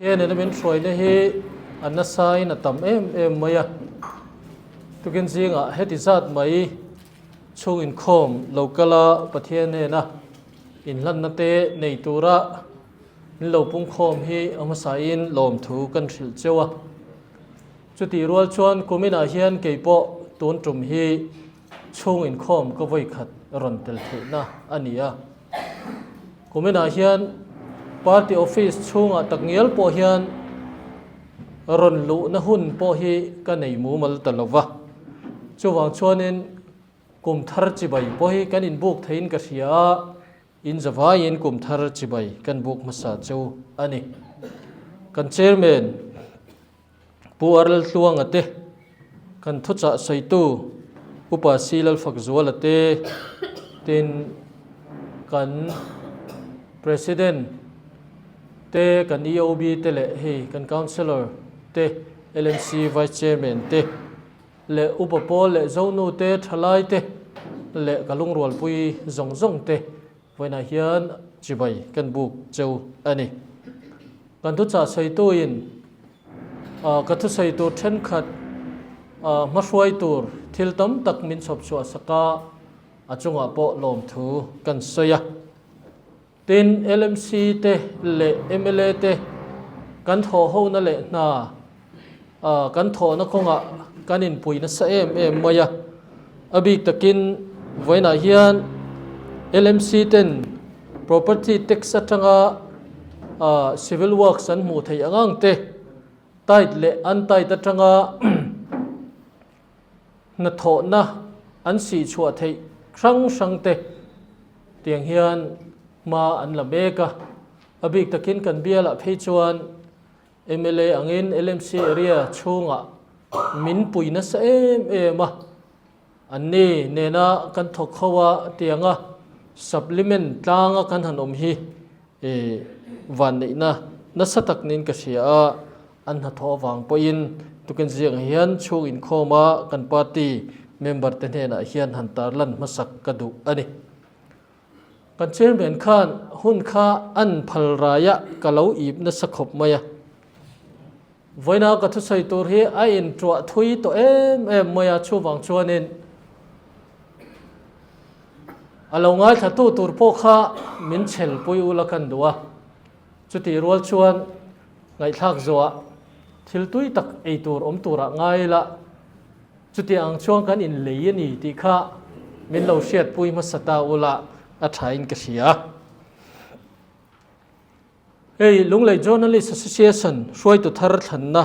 He nena min hruaina hi a nasain a tam em em mai a, tukin zingah heti zat mai chhung inkhawm lo kal a Pathian hnena inhlanna te nei tura min lo pungkhawm hi a hmasain lawmthu kan hrilh cheu a. Chutih rual chuan kuminah hian kei pawh tun tum hi chhung inkhawm ka vawi khat rawn tel theihna a ni a. Kuminah hian party office chhungah takngial pawh hian rawn luhna hun pawh hi ka nei mumal ta lo va. Chuvang chuanin kum thar chibai pawh hi kan inbuk theiin ka hria a, in zavaiin kum thar chibai kan buk hmasa chu a ni. Kan chairman. Pu Arlaltluanga te, kan thuchah sawitu Upa Si Lalfakzuala te, tin kan President te, kan EOB te leh hei kan Councillor te, LMC Vice Chairman te leh Upa Pawl leh Zonu te, Thalai te leh ka lungrualpui zawng zawng te Vawiinah hian chibai kan buk cheu a ni. Kan thuchah sawituin ka thusawi tur thenkhat hmahruai tur thil tam tak min chhawp chhuah sak a, a chungah pawh lawmthu kan sawi a. Tin, LMC te leh mla te kan thawhhona leh hna kan thawhna kawngah kan inpui nasa em em mai a. A bik takin vawiinah hian LMC ten property tax atanga civil works an hmuh theih ang ang te, tight leh untight atanga hnathawhna an sih chhuah theih hrang hrang te tiang hian hma an la mek a. A bik takin kan bialah phei chuan Mla angin LMC area chhungah min pui nasa em em a, anni nena kan thawk ho a tianga supplement tlanga kan han awm hi vanneihna nasa tak niin ka hria a, an hnathawh avang pawhin tukin ziakah hian chhung inkhawma kan party member te hnenah hian han tarlan hmasak ka duh a ni. Kan chairman khan hun kha an phal raia ka lo ip nasa khawp mai a. Vawiina ka thusawi tur hi a intuah thui tawh em em mai a, chuvang chuanin a lo ngaithlatu tur pawh kha min chhelpui ula kan duh a. Chutih rual chuan ngaihthlak zawhah thil tui tak ei tur awm turah ngai ila, Chutiang ang chuan kan inlei a ni tih kha min lo hriatpui hmasa ta ula a thain ka hria. Hei Lunglei Journalist Association hruaitu thar thlanna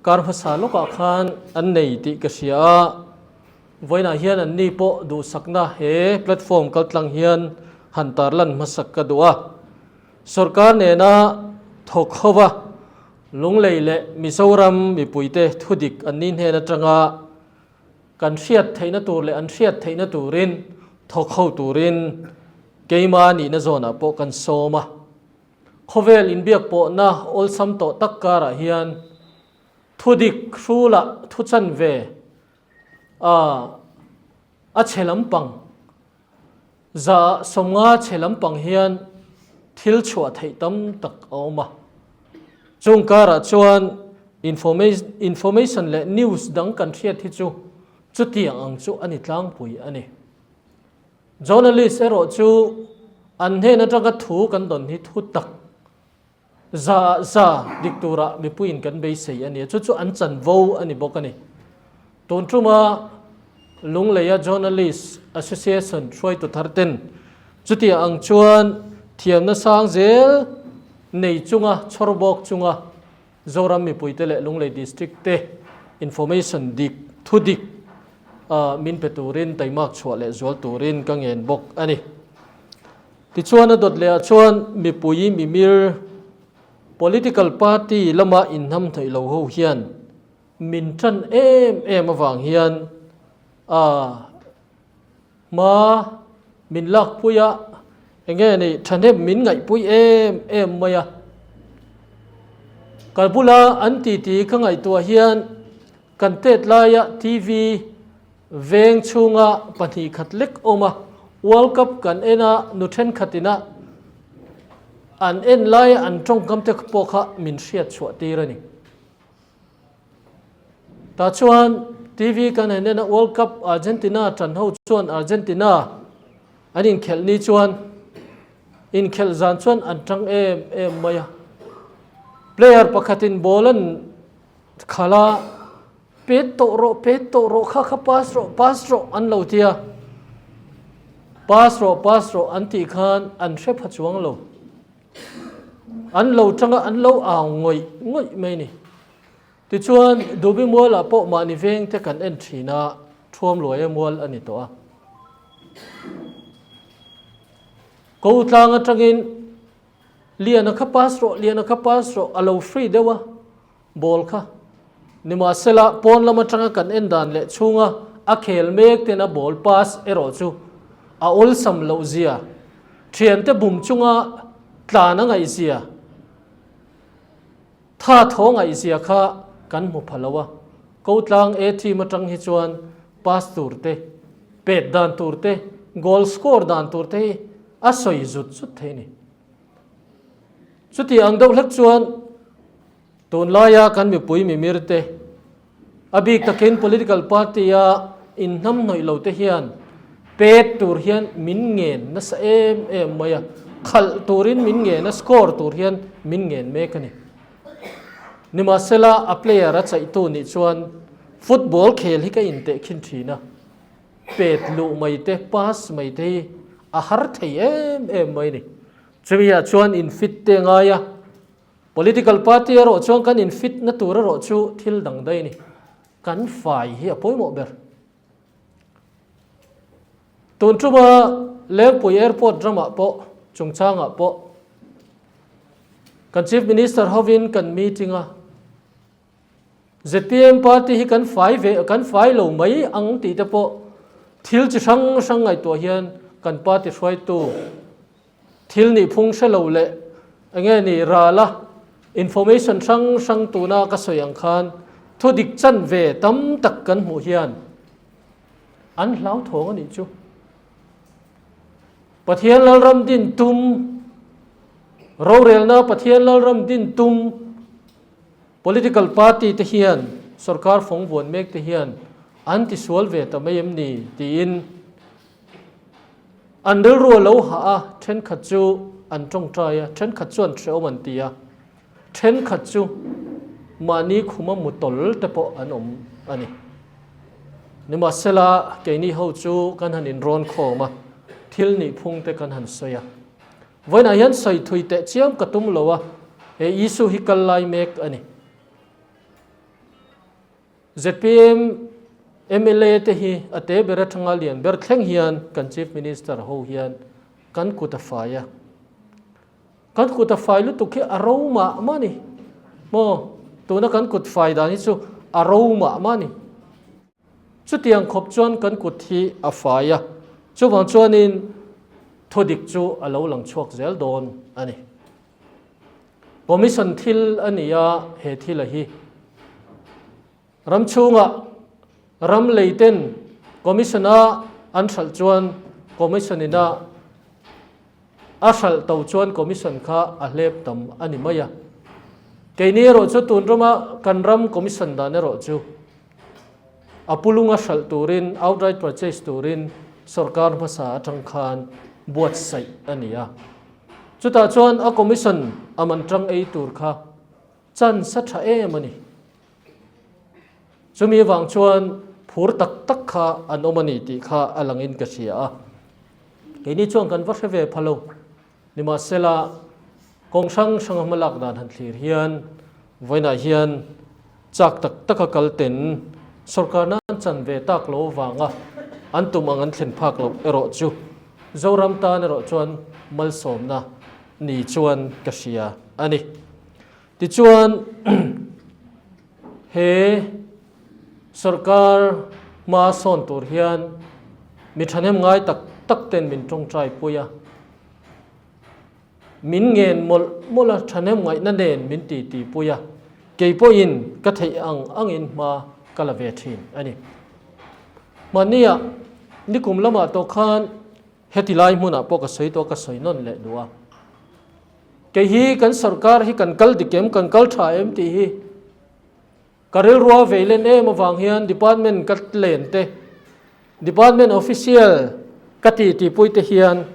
kar hmasa lawkah khan an nei tih ka hria a, vawiinah hian anni pawh duhsakna he platform kaltlang hian han tarlan hmasak ka duh a. Sorkar nena thawk ho va. Lunglei leh Mizoram mipuite thudik an ni hnen atanga kan hriat theihna tur leh an hriat theihna turin thawk ho turin keima nihna zawnah pawh kan sawm a. Khawvel inbiak pawhna awlsam tawh tak karah hian thudik hrulah thu chanve a a chhe lampang 50% chhe lampang hian thil chhuah theih tam tak a awm a. Chung karah chuan information leh news dang kan hriat hi chu chutiang ang chu a ni tlangpui a ni. Journalist erawh chu an hnen atanga thu kan dawn hi thu tak 100% dik tura mipuiin kan beisei a ni a, chu chu an chanvo a ni bawk a ni. Tun tuma Lungleia Journalist Association hruaitu thar ten chutiang ang chuan thiamna sang zel nei chunga chhawr bawk chunga Zoram mipuite leh Lunglei District te information dik, thu dik min pe turin taimak chhuah leh zual turin ka ngen bawk a ni. Tichuan a dawt lehah chuan mipui mimir political party lama inhnam theih lo ho hian min tan em em avang hian a hma min lakpui a, enge ni thahnem min ngaihpui em em mai a. Ka bula an titi ka ngaihtuah hian kan tet laia TV Veng chhunga pahnih khat lek awm a, World Cup kan en a, nu thenkhat ina An en laia an tawngkam te pawh kha min hriat chhuah tir a ni. Tah chuan TV kan han en a, World Cup Argentina tan ho chuan Argentina an inkhelh ni chuan inkhelh zan chuan an tang em em mai a. Player pakhatin ball an khalh a, pet tawh rawh, pet tawh rawh, kha kha pass rawh, pass rawh an lo ti a. Pass rawh, pass rawh an tih khan an hre pha chuang lo. An lo tanga an lo au ngawih ngawih mai ni. Tichuan, Dubi mualah pawh mahni veng te kan en thin a, Thuam Luaia mual a ni tawh a. Ko tlang atangin Liana kha pass rawh, Liana kha pass rawh a lo free deuh a, ball kha. Nimahsela, pawn lam atanga kan en dan leh chhunga a khel mek tena ball pass erawh chu a awlsam loh zia, thiante bum chunga tlan a ngaih zia, tha thaw ngaih zia kha kan hmu pha lo a. Ko tlang A team atang hi chuan pass tur te, pet dan tur te, goal score dan tur te hi a sawi zut zut thei a ni. Chuti ang deuh hlek chuan tunlaia kan mipui mimir te, a bik takin political party-a inhnamhnawih lo te hian pet tur hian min ngen nasa em em mai a, khalh turin min ngen a, score tur hian min ngen mek a ni. Nimahsela a player a chaihtu nih chuan football khel hi ka intehkhin thin a, pet luh mai te, pass mai te hi a har thei em em mai a ni. Chumi ah chuan in fit te ngai a, political party erawh chuan kan in fit na tur erawh chu thil dang daih a ni. Kan fai hi a pawimawh ber. Tun tuma Lengpui Airport ramah pawh chungchangah pawh kan Chief Minister hovin kan meeting a, zpm party hi kan fai ve kan fai lo mai ang tih te pawh thil chi hrang hrang ngaihtuah hian kan party hruaitu thil nih phung hre lo leh enge ni rala information hrang hrang tuna ka sawi ang khan thu dik chan ve tam tak kan hmuh hian an hlauthawng a nih chu. Pathian Lalram din tum rorelna Pathian Lalram din tum Political party te hian sorkar fawng vuan mek te hian an tisual ve ta mai em ni tiin an rilru a lo hah a, thenkhat chu an tawngtai a, thenkhat chu an hrehawm an ti a, thenkhat chu mahni khuma mu tawl te pawh an awm a ni. Nimahsela keini ho chu kan han inrawn khawm a, thil nihphung te kan han sawi a. Vawiinah hian sawi thui teh chiam ka tum lo a, he issue hi kal lai mek a ni. Zpm mla te hi a te ber atanga lian ber thleng hian kan Chief Minister ho hian kan kut a fai a. Kan kut a fai lutuk hi a ro mah mah a ni. Maw? Tuna kan kut fai dan hi chu a ro mah mah a ni. Chutiang khawp chuan kan kut hi a fai a, chuvang chuanin thudik chu a lo lang chhuak zel dawn a ni. Commission thil a ni a, he thil a hi ram chhunga ram leiten Commission a an hralh chuan Commission ina A hralh to chuan commission kha a hlep tam a ni mai a. Keini erawh chu tun rama kan ram commission dan erawh chu a pulunga hralh turin, outright purchase turin sorkar hmasa atang khan buatsaih a ni a. Chutah chuan a commission a man tang ei tur kha chance a tha em a ni. Chumi avang chuan phur tak tak kha an awm a ni tih kha a langin ka hria a. Keini chuan kan va hre ve pha lo. Nimahsela, kawng hrang hranga hma lak dan han thlir hian vawiinah hian chak tak taka kal ten sorkarna an chan ve tak lo avanga an tum ang an thlen phak loh erawh chu Zoram tan erawh chuan malsawmna ni chuan ka hria a ni. Tichuan, he sorkar hma sawn tur hian mi thahnem ngai tak tak ten min tawngtai pui a, min ngen mawlh mawlh a, thahnem ngaihna nen min ti ti pui a, kei pawhin ka theih ang angin hma ka la ve thin a ni. Hmannia nikum lamah tawh khan heti lai hmunah pawh ka sawi tawh ka sawi nawn leh duh a. Kei hi kan sorkar hi kan kal dik em, kan kal tha em tih hi ka rilrua vei len em avang hian department ka len te, department official ka ti tihpui te hian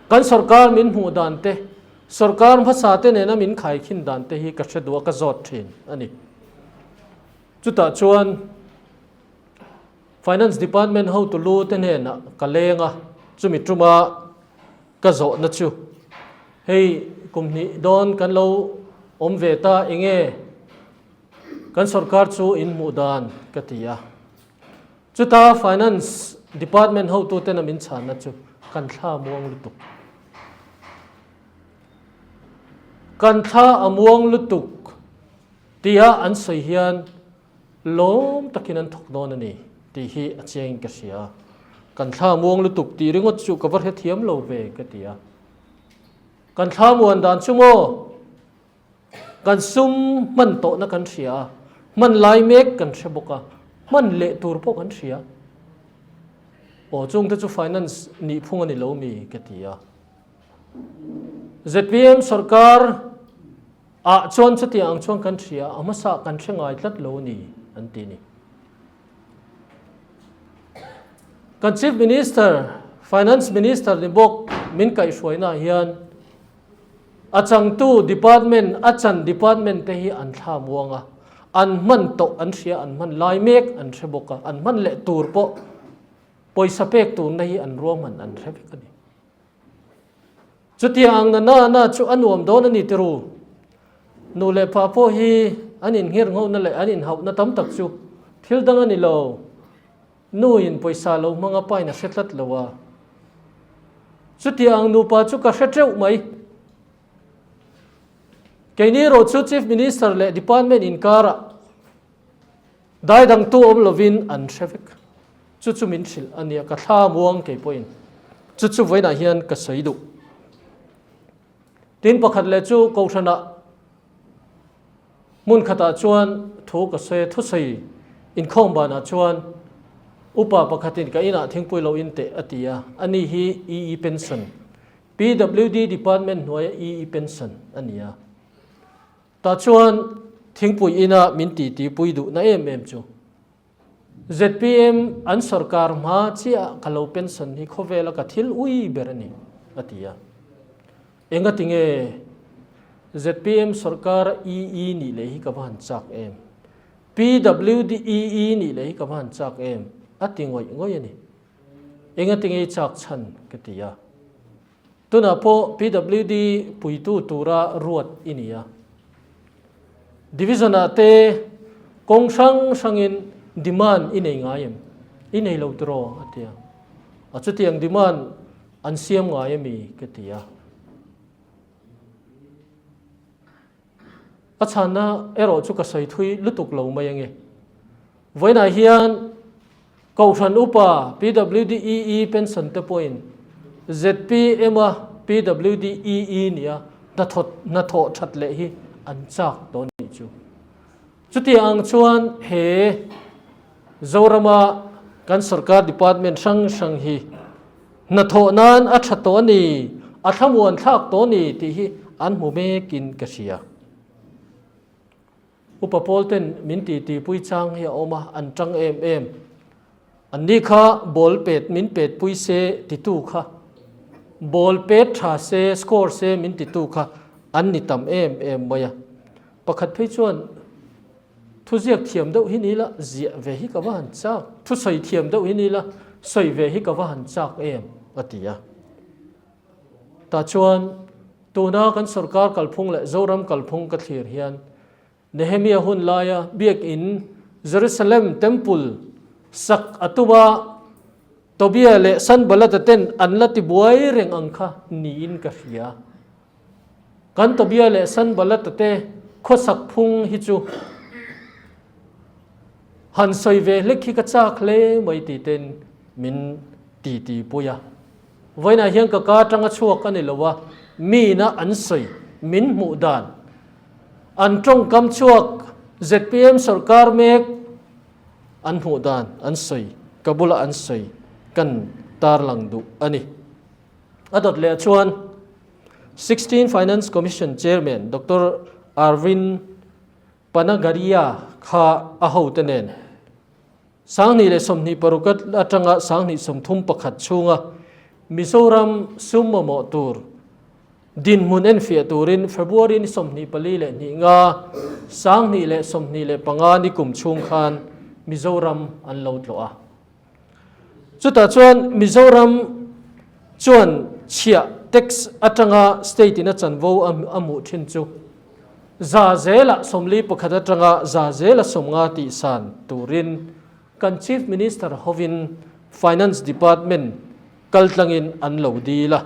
kan sorkar min hmuh dan te, sorkar hmasa te nena min khaikhin dan te hi ka hre duh a, ka zawt thin a ni. Chutah chuan Finance Department hotu lu te hnenah ka leng a, chumi tuma ka zawhna chu hei kum hnih dawn kan lo awm ve ta enge kan sorkar chu in hmuh dan ka ti a. Chuta Finance Department hotu tena min chhanna chu kan thla muang lutuk. Kan thla a muang lutuk tia an sawi hian Lawm takin an thawk dawn a ni tih hi a chiangin ka hria. Kan thla muang lutuk tih ringawt chu ka va hrethiam lo ve ka ti a. Kan thla muan dan chu maw? Kan sum hman tawhna kan hria a, hman lai mek kan hre bawk a, hman leh tur pawh kan hria. Aw chungte chu finance nihphung a ni lo mi ka ti a. Zpm sorkar Ah chuan chutiang ang chuan kan hria, a hmasa kan hre ngai tlat lo a ni, an ti a ni. Kan Chief Minister, Finance Minister ni bawk min kaihhruaina hian a changtu department, a chan department te hi an thla muang a, an hman tawh an hria, an hman lai mek an hre bawk a, an hman leh tur pawh pawisa pek turna hi an ruahman an hre vek a ni. Chutiang ang na na na chu a nuam dawn a ni tiru. Nu leh pa pawh hi an inngher nghohna leh an inhauhna tam tak chu thil dang a ni lo. Nu in pawisa lo hmang a pain a hre tlat lo a. Chutiang ang nupa chu ka hre teuh mai. Keini erawh chu Chief Minister leh Department inkarah Dai dangtu awm lovin an hre vek. Chu chu min hrilh a nia, ka thla muang kei pawhin. Chu chu vawiinah hian ka sawi duh. Tin pakhat leh chu Kohhranah hmun khatah chuan thu ka sawi a, thusawi inkhawm banah chuan upa pakhatin ka inah thingpui lo in teh a ti a, ani hi EE pension, PWD department hnuaia EE pension a ni a. Tah chuan thingpui ina min titipui duhna em em chu zpm an sorkar hma chiah ka lo pension hi khawvela ka thil ui ber a ni, a ti a. Engati nge zpm sorkara EE nih leh hi ka va han chak em? PWD EE nih leh hi ka va han chak em? A ti ngawih ngawih a ni. Engati nge i chak chhan? ka ti a. Tunah pawh PWD puitu tura ruat i ni a. Division-ah te kawng hrang hrangin demand i nei ngai em? I nei lo tiraw? a ti a. A chutiang demand an siam ngai ami? ka ti a. A chhanna erawh chu ka sawi thui lutuk lo mai ange. Vawiinah hian Kohhran Upa PWDEE pension te pawhin ZPM-a PWDEE nia hnathawh that leh hi an chak tawh a nih chu. Chutiang ang chuan he Zorama kan sorkar department hrang hrang hi hnathawh nan a tha tawh a ni, a thlamuan thlak tawh a ni tih hi an hmu mekin ka hria. Upa pawl ten min titipui chang hi a awm a, an tang em em. Anni kha ball pet min pet pui se titu kha, ball pet tha se, score se min titu kha an ni tam em em mai a. Pakhat phei chuan thuziak thiam deuh hi ni la, ziah ve hi ka va han chak, thusawi thiam deuh hi ni la, sawi ve hi ka va han chak em, a ti a. Tah chuan tuna kan sorkar kalphung leh Zoram kalphung ka thlir hian Nehemia hun laia biakin Jerusalem Temple sak a tum a, Tobia leh Sanballat-a ten an la ti buai reng ang kha niin ka hria. Kan Tobia leh Sanballat-a te khawsak phung hi chu han sawi ve hlek hi ka chak hle mai tih ten min titi pui a. Vawiinah hian ka ka atanga chhuak a ni lo a, miina an sawi, min hmuh dan, an tawngkam chhuak zpm sorkar mek an hmuh dan an sawi, ka bula an sawi kan tarlang duh a ni. A dawt leh chuan. 16 Finance Commission Chairman Doctor Arvind Panagariya kha a hote nen 2026 atanga 2031 chhunga Mizoram sum mamawh tur dinhmun enfiah turin February ni 24 leh 2 2025 ni kum chhung khan Mizoram an lo tlawh a. Chutah chuan Mizoram chuan chhiah, tax, atanga state in a chanvo a hmuh thin chu 41% atanga 50% tihsan turin kan Chief Minister hovin Finance Department kaltlangin an lo dil a.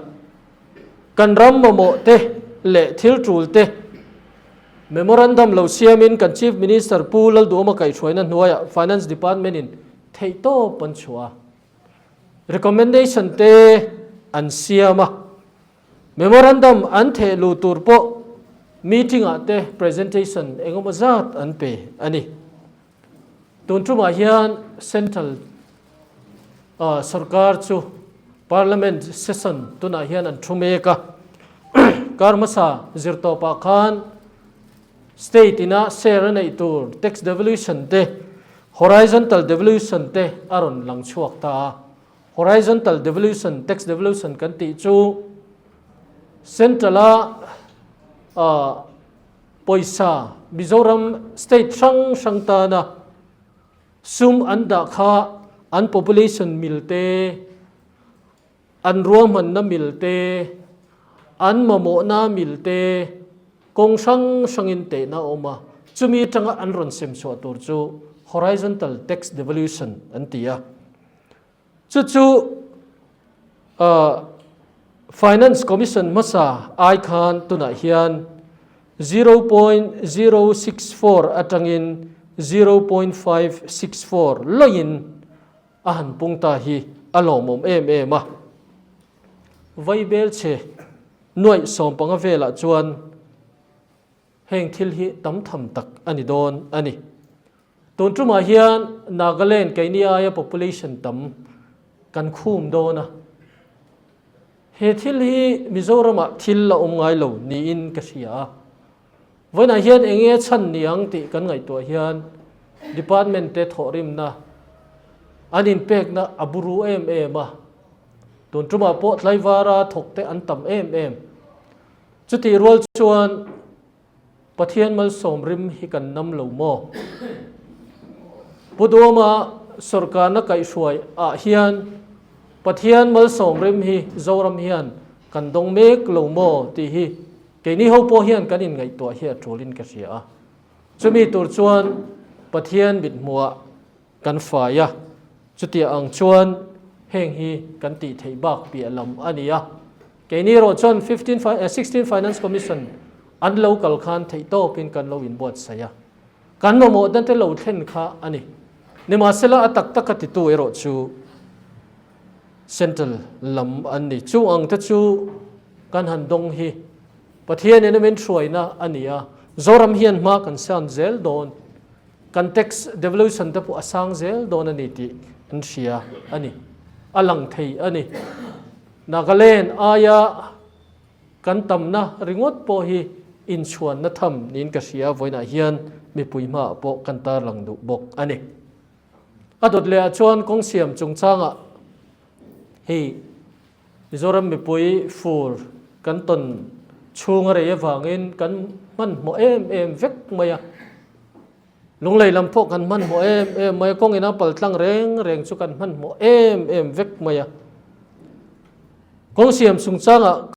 Kan ram mamawh te leh thil tul te Memorandum lo siamin kan Chief Minister Pu Lalduhawma kaihhruaina hnuaiah Finance Department in theihtawp an chhuah a, recommendation te an siam a, memorandum an theh luh tur pawh meeting ah te presentation engemaw zat an pe a ni. Tun tumah hian Central sorkar chu Parliament session tunah hian an thu mek a, kar hmasa zirtawpah khan State ina share a neih tur tax devolution te, horizontal devolution te a rawn lang chhuak ta a. Horizontal devolution, tax devolution kan tih chu Central a pawisa Mizoram state hrang hrang tana sum an dah kha an population mil te, An ruahmanna mil te, an mamawhna mil te kawng hrang hrangin tehna a awm a, chumi atanga an rawn sem chhuah tur chu horizontal tax devolution an ti a. Chu chu Finance Commission hmasa ai khan tunah hian 0.064 atangin 0.564 lawin A han pung ta hi a lawmawm em em a. Vaibel chhe nuaih sawmpanga velah chuan heng thil hi tam tham tak a ni dawn a ni. Tun tumah hian Nagaland keini aia population tam kan khum dawn a. He thil hi Mizoramah thil a awm ngai lo niin ka hria a. Vawiinah hian eng nge chhan ni ang tih kan ngaihtuah hian department te thawhrimna an inpekna a buru em em a, tun tumah pawh tlaivara thawk te an tam em em. Chutih rual chuan Pathian malsawm rim hi kan nam lo maw? Pu Duama sawrkarna kaihhruai ah hian Pathian malsawm rim hi Zoram hian kan dawng mek lo maw tih hi Keini ho pawh hian kan inngaihtuah hi a ṭulin ka hria a, chumi tur chuan Pathian mithmuhah kan fai a, chutiang ang chuan heng hi kan tih theih bak piah lam a ni a. Keini erawh chuan fifteen sixteen Finance Commission an lo kal khan theihtawpin kan lo inbuatsaih a, kan mamawh dante lo thlen kha a ni. Nimahsela a tak taka titu erawh chu Central lam an ni. Chung ang te chu kan han dawng hi Pathian in a min hruaina a ni a, Zoram hian hma kan san zel dawn, kan tax devolution te pawh a sang zel dawn a ni tih an hria a ni. A lang thei a ni. Nagaland aia kan tamna ringawt pawh hi inchhuanna tham niin ka hria, vawiinah hian mipui hmaah pawh kan tarlang duh bawk a ni. A dawt leh ah chuan kawng siam chungchangah hei Mizoram mipui fur kan tawn chhung a rei avangin kan hmanhmawh em em vek mai a. Lunglei lam pawh kan hmanhmawh em em mai a, kawng ina pal tlang reng reng chu kan hmanhmawh em em vek mai a. Kawng siam chungchangah.